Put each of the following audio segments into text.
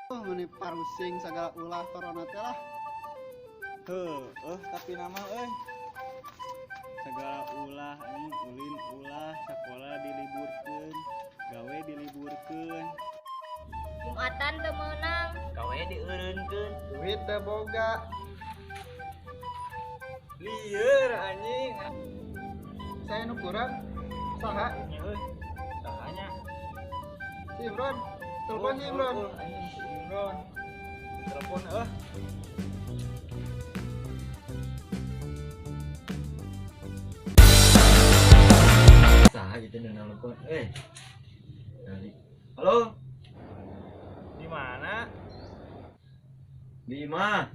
Meni parusing sagala ulah corona teh lah. Heuh, tapi nama euy. Segala ulah anjing ulin ulah, sakola diliburkeun, gawe diliburkeun. Jumatan teu meunang, gawe dieureunkeun, duit teu boga. Lieur anjing. Saya nu kurang saha? Nya euy. Sahanya? Si Imron. Telepon si Imron. Anjing si Imron. Telepon euh. Saha gitu nu nelpon euy. Halo. Di mana? Di imah.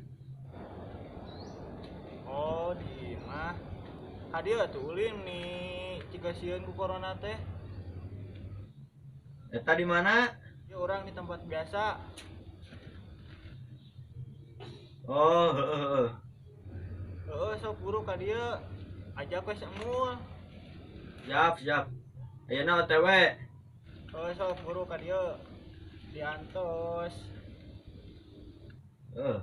Oh, di imah. Hadieu atuh ulin nih ciga sieun ku corona teh. Eta di mana? Ya urang di tempat biasa. Oh, heeh. Heeh, sok buru ka dieu. Ajak we semul. Siap, siap. Ayeuna OTW. Heeh, sok buru ka dieu. Diantos. Heeh.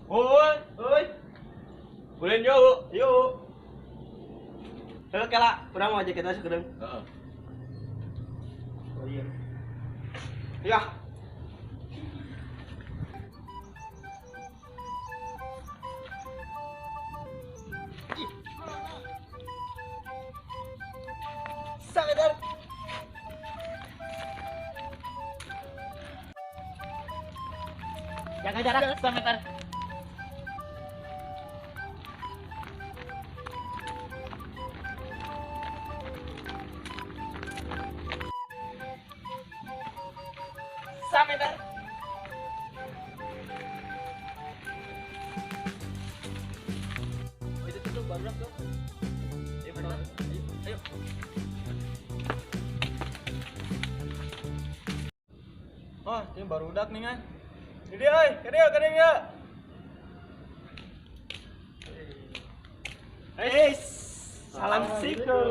Oi, oi. Ulin yuk. Yuk. Heuh kela, urang mau ajak kita sakedeung. Heeh. Oh iya. Ya. Sadar. Jaga jarak 1 meter. Meter. Oh, itu tuh baru tuh. Ayo, ayo, ayo. Oh, ini barudak nih kan. Ini dia, oi, ke dia, ke dia. Hey, salam siku.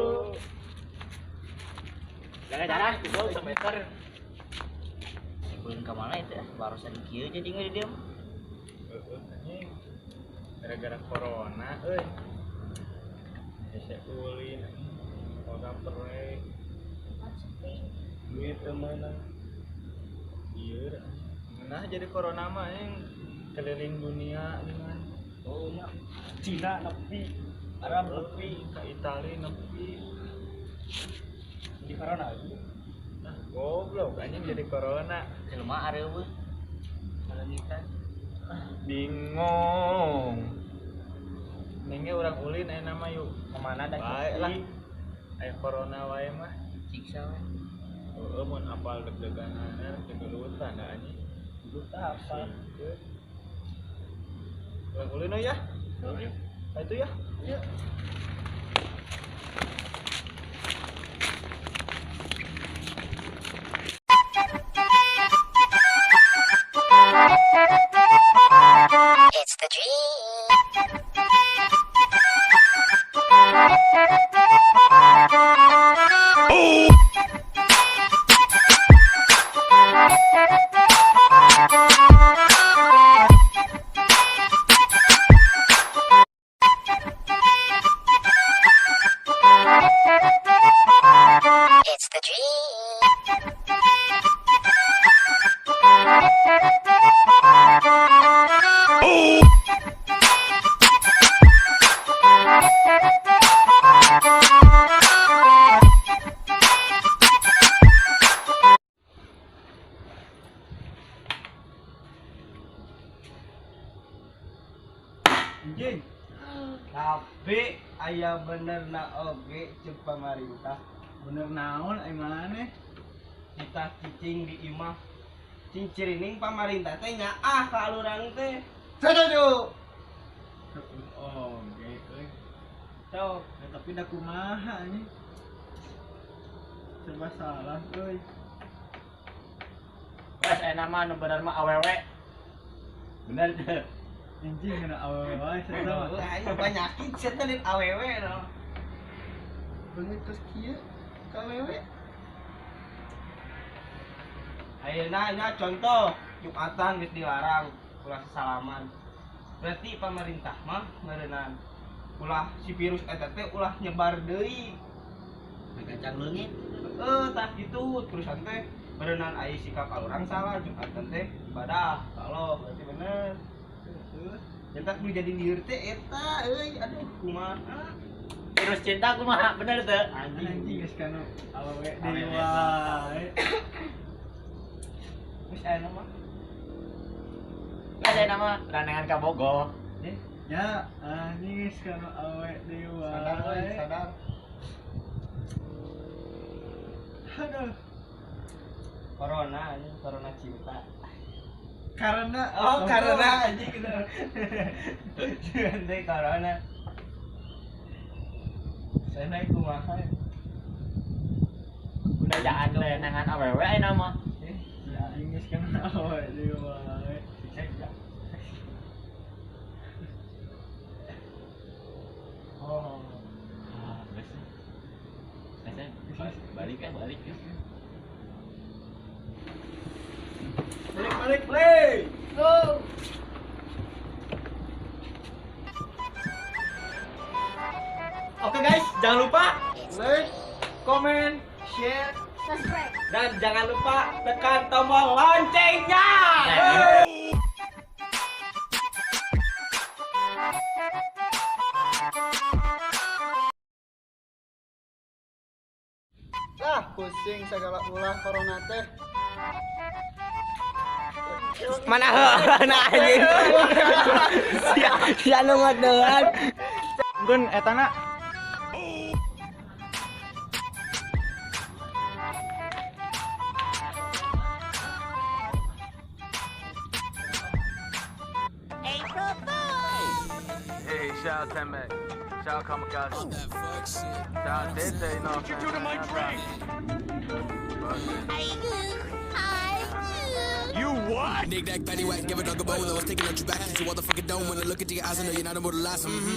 Jaga jarak, itu 1 meter. Ulin ka mana itu ya? Barusan kieu jadi nggak diam. Heeh, anjing. Gara-gara corona euy. Hese ulin. Ora perek. Duit teu meunang. Ieu. Nah jadi corona mah anjing keliling dunia dengan. Oh nya. Cina nepi, Arab nepi, ke Itali nepi. Di corona itu. Nah, goblok anjing jadi corona. Jelema areueuh. Malangitan. Bingung. Nengge urang ulin aya nama yuk. Kemana dah? Bae lah. Aya corona wae mah. Siksa we. Heeh, mun apal deg-deganan gegelutan da anjing. Gelut apa? Urang ulin ya. Heeh. Nah, itu ya. Iya. It's the dream. It's the dream. Anjing. Tapi aya bener na oge ceuk pamarintah. Bener naon ai maneh? Kita cicing di imah. Cing cirining pamarintah teh nyaah ka alurang teh. Setuju. Oge euy. Sok, Ya, tapi da kumaha anjing? Serba salah euy. Wes aya nama nu bener mah awewe. Bener teu? Anjing kena awewe wae saya mah. Heuh, aing penyakit sia teh lain awewe no. Beungeut kos kieu ka awewe. Ayeuna nya contoh Jumatan geus dilarang ulah sasalaman. Berarti pemerintah mah meureunan ulah si virus eta teh ulah nyebar deui. Gancang leungit. Heeh, tah gitu terusan teh meureunan aya sikap urang salah Jumatan teh ibadah kalau berarti bener. Heeh. Nyetak nu jadi lieur teh eta euy aduh kumaha. Virus cinta kumaha bener teu? Anjing geus kana awewe deui Awewe. wae. Geus aya mah. Ada nama ranangan ka Bogo. Ya, anjing geus kana awewe deui Sadar euy, wae. sadar. Aduh. Corona anjing, corona cinta. Karena Oh, karena anjing gitu. Jangan teh corona. Saya naik kumaha. Udah jaan renangan awewe ayeuna mah. Anjing geus kana awewe deui wae. Cek ya. Oh. Ah, geus. Geus, balik eh balik. Balik balik play. Go. Oke guys, jangan lupa Like, komen, share, Subscribe. dan jangan lupa tekan tombol loncengnya. Ah, pusing segala ulah corona teh. Mana heulana anjing. Sia sia nu ngodean. Gun etana Hey, shout out 10 Mac. Shout out Kamikaze. Shout out Dente, you know what I'm saying? You do to my drink! Nick, nack, patty whack, give a dog a bone. I was taking out your back, you motherfucker don't. When I look into your eyes, I know you're not a mortal.